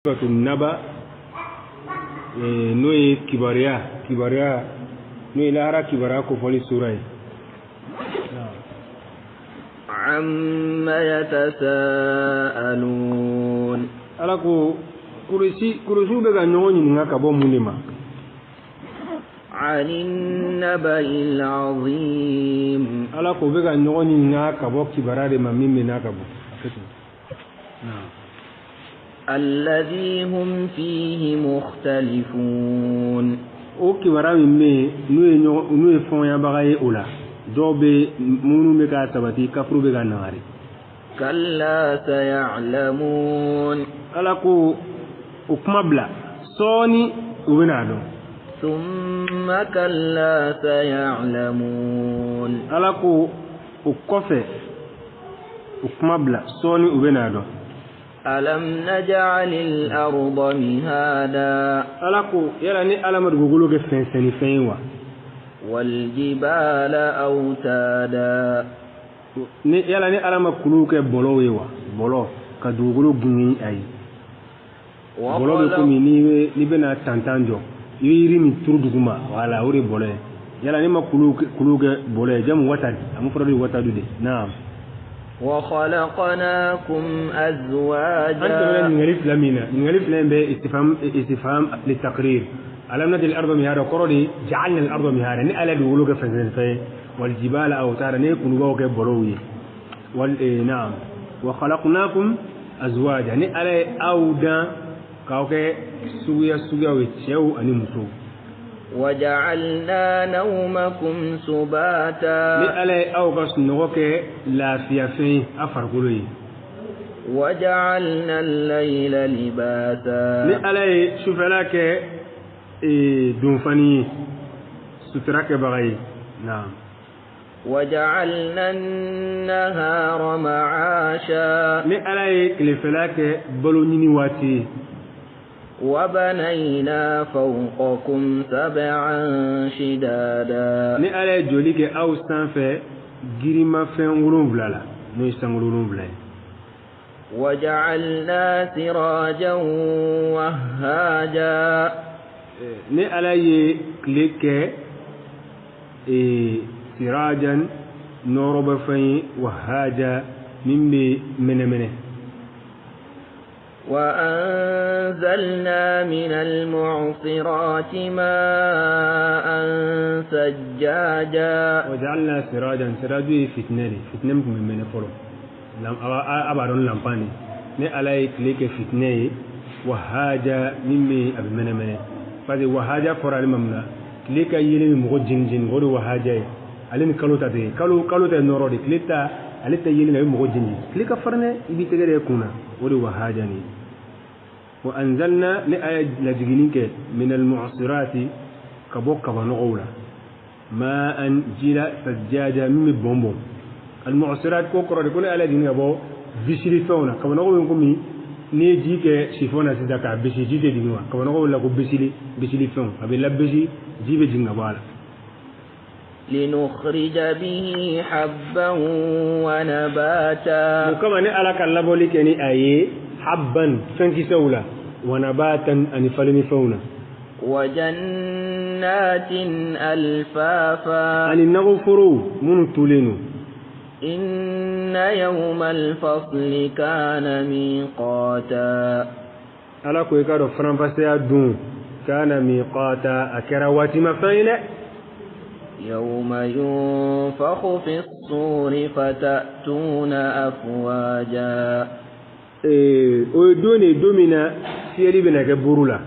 Suratu Naba, n'o ye kibaruya n'o ye lahara kibaruya kofɔli sura ye. Amma yatasaalun. Ala ko kurusiw bɛ ka ɲɔgɔn ɲininka ka bɔ mun de ma? Anin naba'il azim. Ala ko bɛ ka ɲɔgɔn ɲininka ka bɔ kibaruya de ma min bɛ n'a ka bon. Alladhi hum fihi mukhtalifun. O kibaruya min bɛ yen, n'u ye fɔɲabaga ye o la, dɔw bɛ minnu bɛ ka sabati, kafuru bɛ ka nagari. Kalla saya'lamun. Ala ko o kuma bila, sɔɔni u bɛna a dɔn. Thumma kalla saya'lamun. Ala ko o kɔfɛ o kuma bila, sɔɔni u bɛna a dɔn. Alam naj'alil arda mihada. Ala ko yala ni Ala ma dugukolo kɛ fɛnsɛnnifɛn ye wa? Wal jibala awtada. Ni yala ni Ala ma kuluw kɛ bɔlɔw ye wa? Bɔlɔ ka dugukolo gungi a ye. Bɔlɔ bɛ komi n'i bɛna tantan jɔ, i bɛ yiri min turu duguma, wala o de bɔlɔ ye. Yala ni ma kuluw kɛ bɔlɔ ye, jamu watadi, a ma fɔra de watadu de. Naam. Wa khalaqnakum azwaja. An tɛmɛna ɲininkali fila min na, ɲininkali fila in bɛ istifham li taqrir. Alam naj'al al-arda mihada kɔrɔ de ja'alna al-arda mihada, ni Ala ye dugukolo kɛ fɛnsɛnnifɛn ye, wal jibala awtada, ne ye kulubaw kɛ bɔlɔw ye. Wal naam. Wa khalaqnakum azwaja, ni Ala ye aw dan k'aw kɛ suguya suguyaw ye, cɛw ani musow. Waja'alna nawmakum subata. Ni Ala ye aw ka sunɔgɔ kɛ lafiyafɛn ye a farikolo ye. Waja'alna al-layla libasa. Ni Ala ye sufɛla kɛ donfani ye, sutura kɛbaga ye. Naam. Waja'alna an-nahara ma'asha. Ni Ala ye tilefɛla kɛ balo ɲini waati ye. Wabanayna fawqakum sab'an shidada. Ni Ala ye joli kɛ aw sanfɛ girimafɛn 7 la, n'o ye sankolo 7 ye. Waja'alna sirajan wahhaja. Ni Ala ye tile kɛ sirajan nɔrɔbafɛn ye, wahhaja min bɛ mɛnɛmɛnɛ. وأنزلنا من المعصرات ماء سجاجا. وجعلنا سراجا، سراج فتنة، فتنة من فلو أبارون لامباني ني على كليك فتنة وهاجا ممي أبي من من فذي وهاجا فرع الممنا كليك يلي مغو جن جن غوري وهاجا على كلو تاتي كلو كلو تاع نورودي كليتا على تيلي مغو جن جن كليك فرنة يبي تجري كونا غوري وهاجا ني. وأنزلنا لآية لجنينك من المعصرات كبوك ونغولا ماء جلا سجاجة من بومبوم. المعصرات كوكرا لكل آلة جنينك أبو بشري فونا كما نقول لكم نيجي كشيفونا سيداكا بشي جيتي جنوا كما نقول لكم بشري بشري فون أبي لا بشي جيب جنوا بالا. لنخرج به حبا ونباتا. وكما نعلى كاللابولي كني أيه حبا فنكي سولا ونباتا أن فلني فونا. وجنات ألفافا. أن نغفروا من تولينو. إن يوم الفصل كان ميقاتا. على كويكارو فرنفسيا دون كان ميقاتا أكرواتي مفاينة. يوم ينفخ في الصور فتأتون أفواجا. O ye don de don min na fiyɛli bɛna kɛ buru la,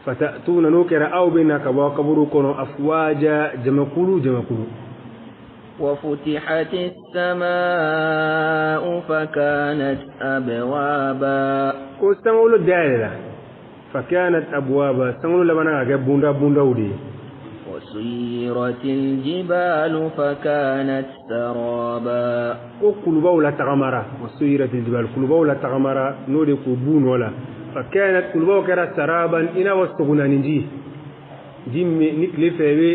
fatatuna n'o kɛra aw bɛna ka bɔ kaburu kɔnɔ afwaja jamakulu jamakulu. Wa futihati as-samaa'u fakanat abwaaba. Ko sankolo dayɛlɛla, fakanat abwaaba, sankolo labanna ka kɛ bonda bondaw de ye. وسيرت الجبال فكانت سرابا. Ko kulubaw la tagamara, وسيرت الجبال kulubaw la tagamara n'o de k'u b'u nɔ la, فكانت kulubaw kɛra saraban i n'a fɔ sogonaani ji, ji min ni tile fɛ i bɛ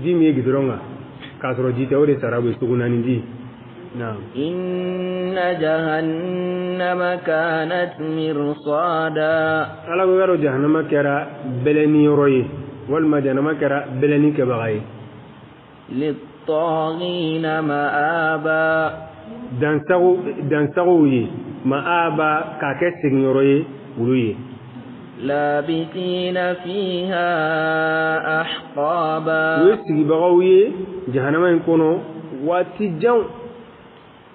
ji min ye gidɔrɔn kan k'a sɔrɔ ji tɛ, o de sarabu ye sogonaani ji. Naam. إن جهنم كانت مرصادا. Ala ko i k'a dɔn jahanama kɛra bɛlɛni yɔrɔ ye, walima jahanama kɛra bɛlɛni kɛbaga ye. للطاغين مآبا. Dansago dansagow ye, ma'aba, k'a kɛ seginyɔrɔ ye olu ye. لابثين فيها أحقابا. U ye sigibagaw ye jahanama in kɔnɔ waati janw.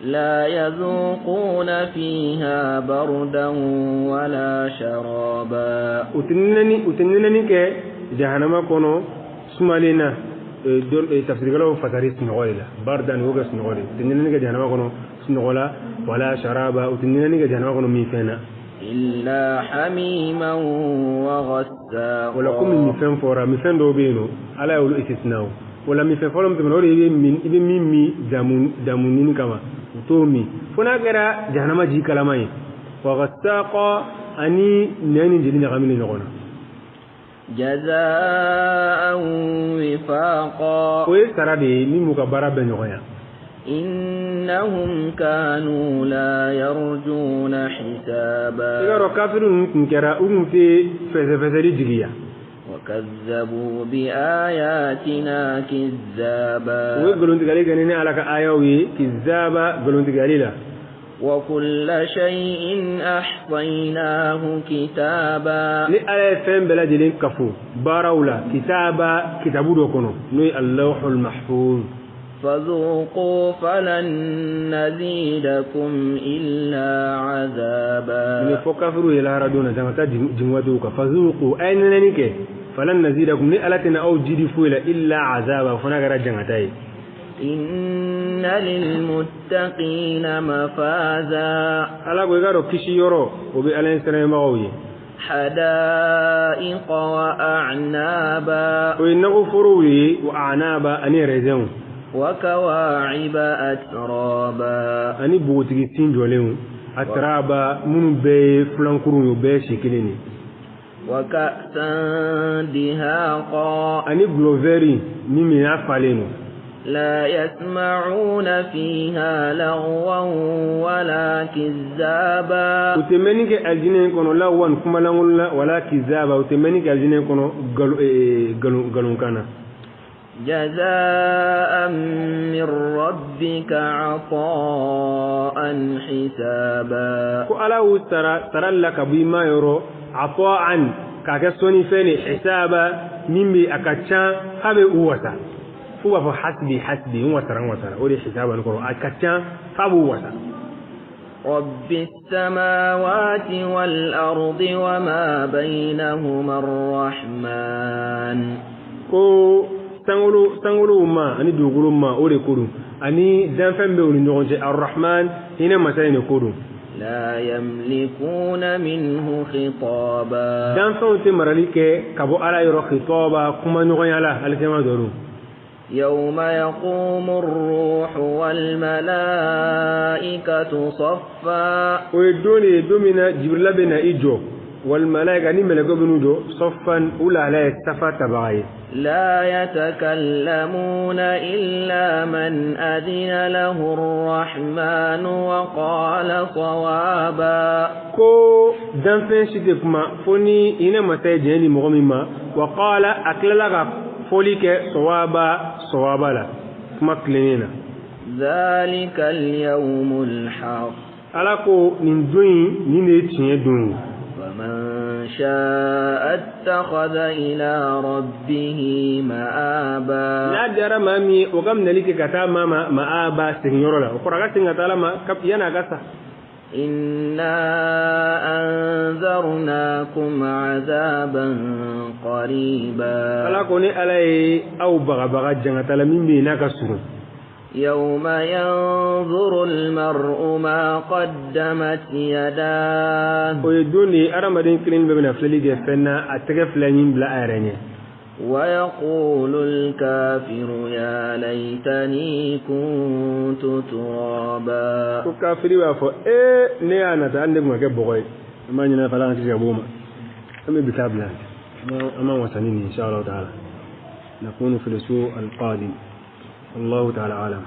لا يذوقون فيها بردا ولا شرابا. U tɛ nɛnɛni kɛ jahanama kɔnɔ sumalen na. Tafsirikɛlaw fasari sunɔgɔ de la, bardan o kɛ sunɔgɔ de. U tɛ nɛnɛni kɛ jahanama kɔnɔ sunɔgɔ la, wala sharaba, u tɛ nɛnɛni kɛ jahanama kɔnɔ minfɛn na. إلا حميما وغساقا. Wala komi minfɛn fɔra, minfɛn dɔw bɛ yen nɔ, Ala y'olu istisna. O wala minfɛn fɔlɔ min tɛmɛna, o de i bɛ min, i bɛ min min damu damu ɲini kama, u t'o min fo n'a kɛra jahanama ji kalama ye, wa ghassaqa, ani nɛn ni jeli ɲagaminen ɲɔgɔn na. جزاء وفاقا. O ye sara de ye min b'u ka baara bɛɛ ɲɔgɔnya. إنهم كانوا لا يرجون I حسابا. K'a dɔn kafiri ninnu tun kɛra, u tun tɛ fɛsɛfɛsɛli jigiya. وكذبوا بآياتنا U ye كذابا. nkalontigɛli kɛ ni ne Ala ka ayaw ye, kizaba, nkalontigɛli la. وكل شيء أحصيناه كتابا. Ni Ala ye fɛn bɛɛ lajɛlen kafo baaraw la, kitaba, kitabu dɔ kɔnɔ, n'o ye Allahul Mahfuz. فذوقوا فلن نزيدكم إلا Nin عذابا. fɔ kafiriw ye lahara don na, jama taa jigin waatiw kan, fazuqu, a ye nɛnɛni kɛ, falan nazidakum, ni Ala tɛna aw jidi foyi la, illa azaba, fo n'a kɛra jangata ye. إن للمتقين مفازا. Ala ko i k'a dɔn kisi yɔrɔ o bɛ Ala ɲɛsiranbagaw ye. حدائق وأعنابا. O ye nakɔforow ye, wa anaba, ani rɛzɛnw. وكواعب أترابا. Ani npogotigi sin jɔlenw, atraba, minnu bɛɛ ye filankurunw ye, o bɛɛ ye si kelen de. وكأسا دهاقا. Ani gulɔvɛri min min n'a falen don. لا يسمعون فيها لغوا ولا كذابا. U tɛ mɛnni kɛ alijinɛ in kɔnɔ lawan, kumalankolon la, wala kizaba, u tɛ mɛnni kɛ alijinɛ in kɔnɔ galonkan na. جزاء من ربك عطاء حسابا. Ko Ala y'u sara sara la ka bɔ i ma yɔrɔ, ata'an, k'a kɛ sɔnni fɛn de, hisaba, min bɛ a ka ca k'a bɛ u wasa, f'u b'a fɔ hasbi hasbi, n wasara, n wasara. O de ye hisaba nin kɔrɔ, a ka ca f'a b'u wasa. رب السماوات والأرض وما بينهما الرحمن. Ko sankolo sankolow ma ani dugukolo ma, o de ko don, ani danfɛn bɛ u ni ɲɔgɔn cɛ, Arrahman, hinɛ masa in de ko don. لا يملكون منه خطابا. Danfɛnw tɛ marali kɛ ka bɔ Ala yɔrɔ, khitaba, kuma ɲɔgɔnya la alikiyama dɔ don. يوم يقوم الروح والملائكة صفا. O ye don de ye, don min na Jibirila bɛ na i jɔ, walmalaika, ni mɛlɛkɛw bɛ n'u jɔ, sɔfan, u lahala ye safa tabaga ye. لا يتكلمون إلا من أذن له الرحمن وقال صوابا. Ko danfɛn si tɛ kuma fo ni hinɛ masa ye diɲɛ di mɔgɔ min ma, wa qala, a tilala ka fɔli kɛ, sawaba, sawaba la, kuma tilennen na. ذلك اليوم الحق. Ala ko nin don in, nin de ye tiɲɛ don ye. فمن شاء اتخذ إلى ربه مآبا. N'a diyara maa min ye, o ka minɛli kɛ ka taa maa ma maaba, seginyɔrɔ la. O kɔrɔ, a ka segin ka taa Ala ma yanni a ka sa. إنا أنذرناكم عذابا قريبا. Ala ko ni Ala ye aw bagabaga jangata la min bɛ yen n'a ka surun. يوم ينظر المرء ما قدمت يداه. O ye don de ye, hadamaden kelen bɛɛ bɛna filɛli kɛ fɛn na, a tɛgɛ fila ɲin bila a yɛrɛ ɲɛ. ويقول الكافر يا ليتني كنت ترابا. Ko kafiri b'a fɔ ee, ne y'a nata, hali ne tun ka kɛ bɔgɔ ye. An b'a ɲini Ala fɛ, Ala k'an kisi ka bɔ o ma. An bɛ bi taa bila, an b'an wasa ni nin, insha Allah taala. نكون في الأسبوع القادم، الله تعالى أعلم.